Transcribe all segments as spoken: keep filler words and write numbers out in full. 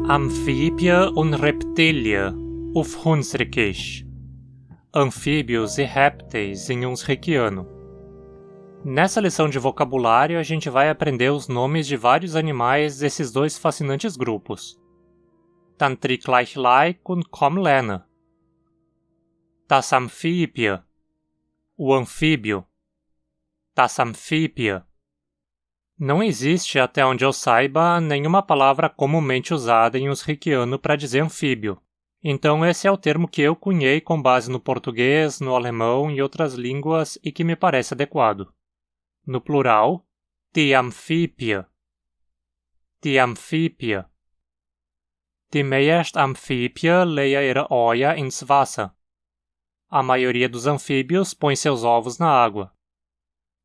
Amphibia und Reptilia, auf Hunsrückisch. Anfíbios e répteis em Hunsrückiano. Nessa lição de vocabulário, a gente vai aprender os nomes de vários animais desses dois fascinantes grupos. Tantrikleichlaik und Komlene. Das Amphibia. O anfíbio. Das Amphibia. Não existe, até onde eu saiba, nenhuma palavra comumente usada em Hunsrückiano para dizer anfíbio. Então, esse é o termo que eu cunhei com base no português, no alemão e outras línguas e que me parece adequado. No plural, die Amphibie. Die Amphibie. Die meisten Amphibien legen ihre Eier ins Wasser. A maioria dos anfíbios põe seus ovos na água.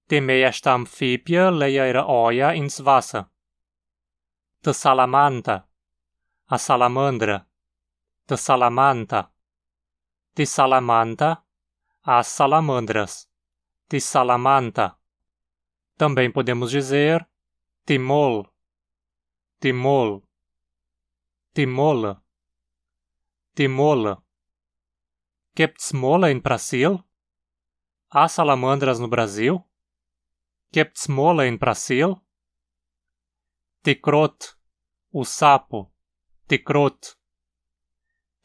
Die meisten Amphibien legen ihre Eier ins Wasser. Die Salamandra. A salamandra. Die Salamandra. Die Salamandra. As salamandras. Die Salamandra. Também podemos dizer die Moll. Die Moll. Die Molle. Die Molle. Gibt's Molle in Brasil? Há salamandras no Brasil? Gibt's Molle in Brasil? Die Kröte, o sapo. Die Kröte.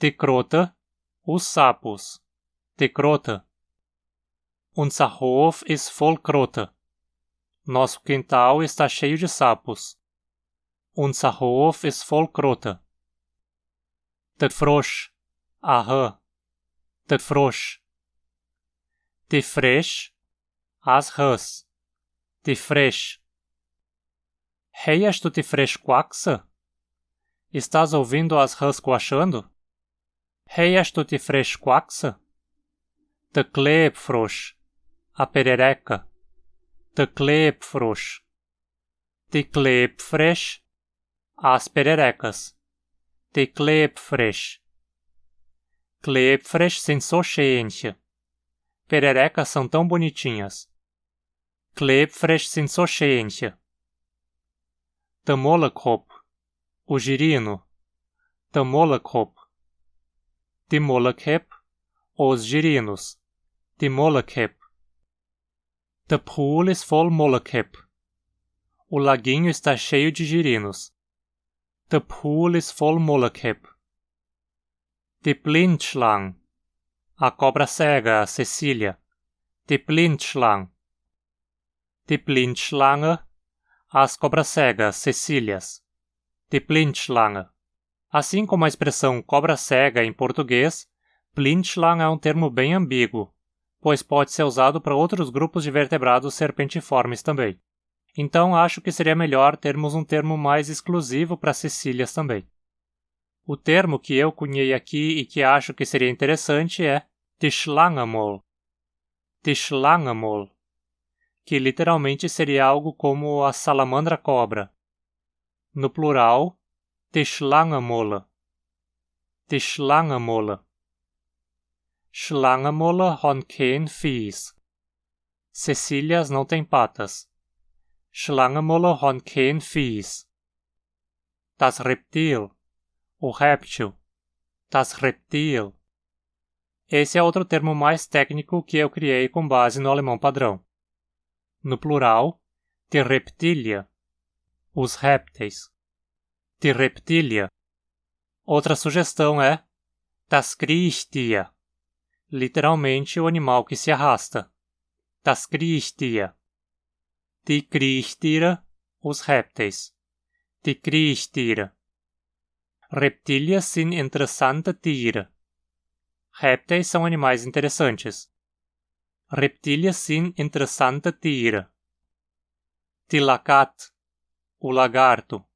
Die Kröte, os sapos. Die Kröte. Unser Hof ist voll Kröte. Nosso quintal está cheio de sapos. Unser Hof ist voll Kröte. Die Frösche, a rã. Die Frösche. Die Frösche, as rãs. Die Frösche. Hörst du die Frösche quacksen? Estás ouvindo as rãs coachando? Hörst du die Frösche quacksen? Die Klebfrösche, a perereca. Die Klebfrösche. Die Klebfrösche, as pererecas. Die Klebfrösche. Klebfrösche sind so schön. Pererecas são tão bonitinhas. Klebfrösche sind so schön. Die Molleköppe, o girino. Die Molleköppe. Die Molleköppe, os girinos. Die Molleköppe. Der Pool ist voll Molleköppe. O laguinho está cheio de girinos. Der Pool ist voll Molleköppe. Die Blindschlange, a cobra cega, Cecília. Die Blindschlange. Die Blindschlange, as cobras cegas, Cecílias. Die Blindschlange. Assim como a expressão cobra cega em português, Blindschlange é um termo bem ambíguo, pois pode ser usado para outros grupos de vertebrados serpentiformes também. Então, acho que seria melhor termos um termo mais exclusivo para cecílias também. O termo que eu cunhei aqui e que acho que seria interessante é die Schlangemoll. Die Schlangemoll, que literalmente seria algo como a salamandra cobra. No plural, die Schlangemolle. Die Schlangemolle. Schlangemolle haben kein Fies. Cecílias não têm patas. Schlangemolle haben kein Fies. Das Reptil, o réptil. Das Reptil. Esse é outro termo mais técnico que eu criei com base no alemão padrão. No plural, die Reptilie, os répteis. Die Reptilie. Outra sugestão é das Kriechtiere, literalmente o animal que se arrasta. Das Kriechtiere. Die Kriechtiere, os répteis. Die Kriechtiere. Reptilie sind interessante Tiere. Répteis são animais interessantes. Reptilie sind interessante Tiere. Die Lakatt, o lagarto.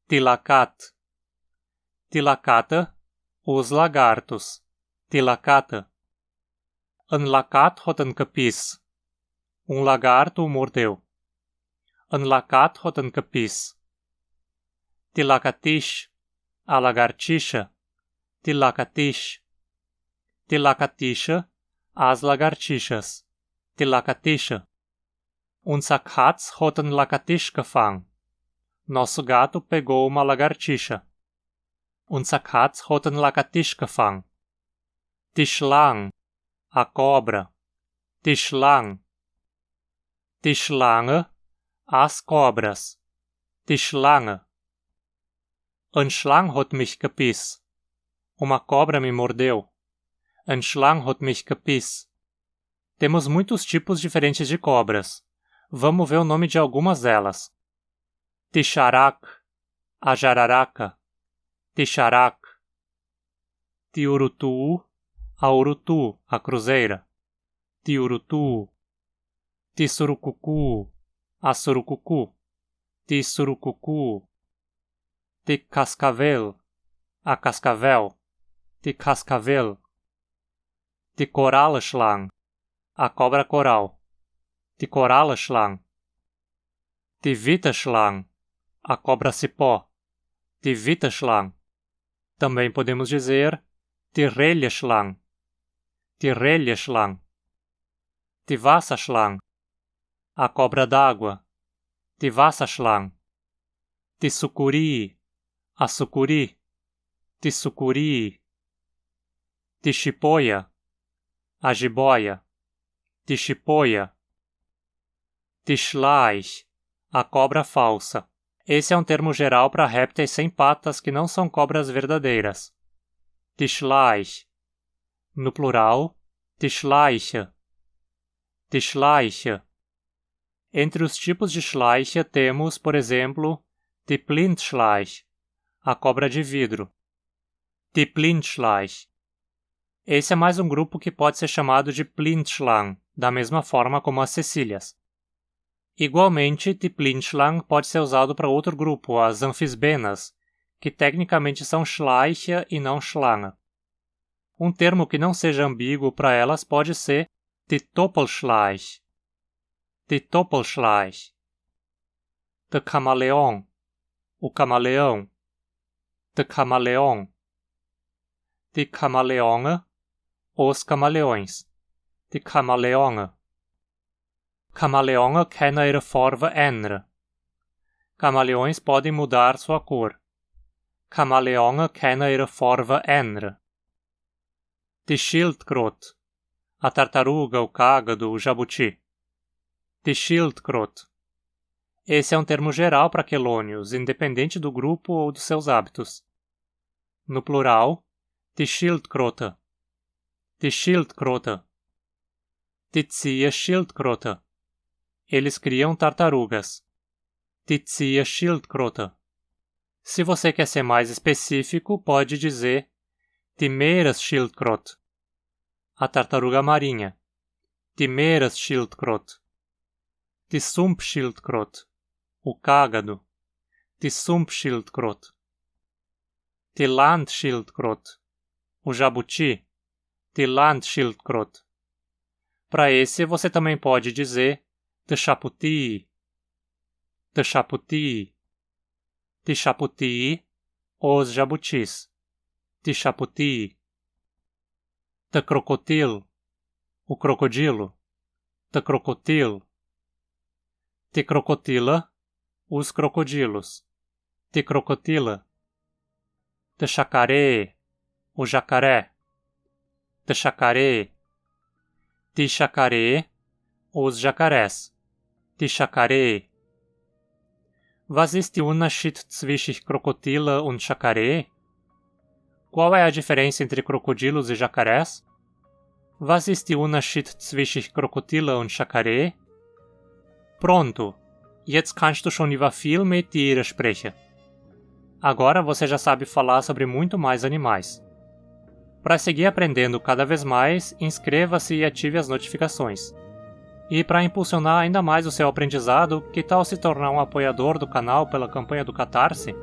Die Lakatt. Die Lakatte, os lagartos. Die Lakatte. Een lakaat hat een gebiss. Um lagarto o mordeu. Een lakaat hat een gebiss. Die Lakatische, a lagartixa. Die Lakatische. Die Lakatische, as lagartixas. Die Lakatische. Unser Katz hat een Lakatisch gefangen. Nosso gato pegou uma lagartixa. Unser Katz hot en Lakatisch gefang. Die Schlang, a cobra. Die Schlang. Die Schlange, as cobras. Die Schlange. En Schlang hot mich gepiss. Uma cobra me mordeu. En Schlang hot mich gepiss. Temos muitos tipos diferentes de cobras. Vamos ver o nome de algumas delas. Die Scharak, a jararaca. Die Scharak. Die Urutu, a urutu, a cruzeira. Die Urutu. Die Surucucu, a surucucu. Die Surucucu. Die Cascavel, a cascavel. Die Cascavel. Die Korallenschlang, a cobra coral. Die Korallenschlang. Die Witteschlang, a cobra cipó. Die Witteschlang. Também podemos dizer die Reljeschlang. Die Reljeschlang. Die Wasserschlang, a cobra d'água. Die Wasserschlang. Die Sucuri, a sucuri. Die Sucuri. Die Chipoia, a jiboia. Die Chipoia. Die Schleich, a cobra falsa. Esse é um termo geral para répteis sem patas que não são cobras verdadeiras. Die Schleich. No plural, die Schleiche. Die Schleiche. Entre os tipos de Schleiche temos, por exemplo, die Blindschleich, a cobra de vidro. Die Blindschleich. Esse é mais um grupo que pode ser chamado de Blindschlang, da mesma forma como as cecílias. Igualmente, die Blindschlang pode ser usado para outro grupo, as anfisbenas, que tecnicamente são Schleiche e não Schlange. Um termo que não seja ambíguo para elas pode ser die Doppelschleich. Die Doppelschleich. Der Chamäleon, o camaleão. Der Chamäleon. Die Chamäleone, os camaleões. Die Chamäleone. Chamäleone können ihre Farbe ändern. Camaleões podem mudar sua cor. Camaleone können ihre Farbe ändern. Die Schildkröte, a tartaruga, o cágado, o jabuti. Die Schildkröte. Esse é um termo geral para quelônios, independente do grupo ou dos seus hábitos. No plural, die Schildkröte. Die Schildkröte. Die Zieschildkröte. Eles criam tartarugas. Die Zieschildkröte. Se você quer ser mais específico, pode dizer die Meeresschildkröte, a tartaruga marinha. Die Meeresschildkröte. Die Sumpfschildkröte, o cágado. Die Sumpfschildkröte. Die Landschildkröte, o jabuti. Die Landschildkröte. Para esse, você também pode dizer die Schaputii. Die Schaputii. Die Schaputii, os jabutis. Die Schaputii. Der Krokodil, o crocodilo. Der Krokodil. Die Krokodile, os crocodilos. Die Krokodile. Der Schakaree, o jacaré. Der Schakaree. Die Schakaree, os jacarés. Die Schakaree. Was ist der Unterschied zwischen Krokodile und Schakaree? Qual é a diferença entre crocodilos e jacarés? Was ist der Unterschied zwischen Krokodile und Schakaree? Pronto, jetzt kannst du schon über viel mehr Tiere sprechen. Agora você já sabe falar sobre muito mais animais. Para seguir aprendendo cada vez mais, inscreva-se e ative as notificações. E para impulsionar ainda mais o seu aprendizado, que tal se tornar um apoiador do canal pela campanha do Catarse?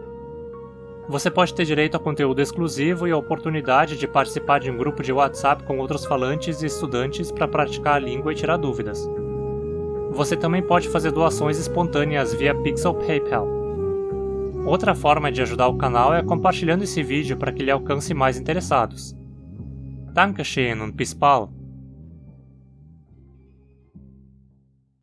Você pode ter direito a conteúdo exclusivo e a oportunidade de participar de um grupo de WhatsApp com outros falantes e estudantes para praticar a língua e tirar dúvidas. Você também pode fazer doações espontâneas via Pix ou PayPal. Outra forma de ajudar o canal é compartilhando esse vídeo para que ele alcance mais interessados. Dankeschön und bis bald!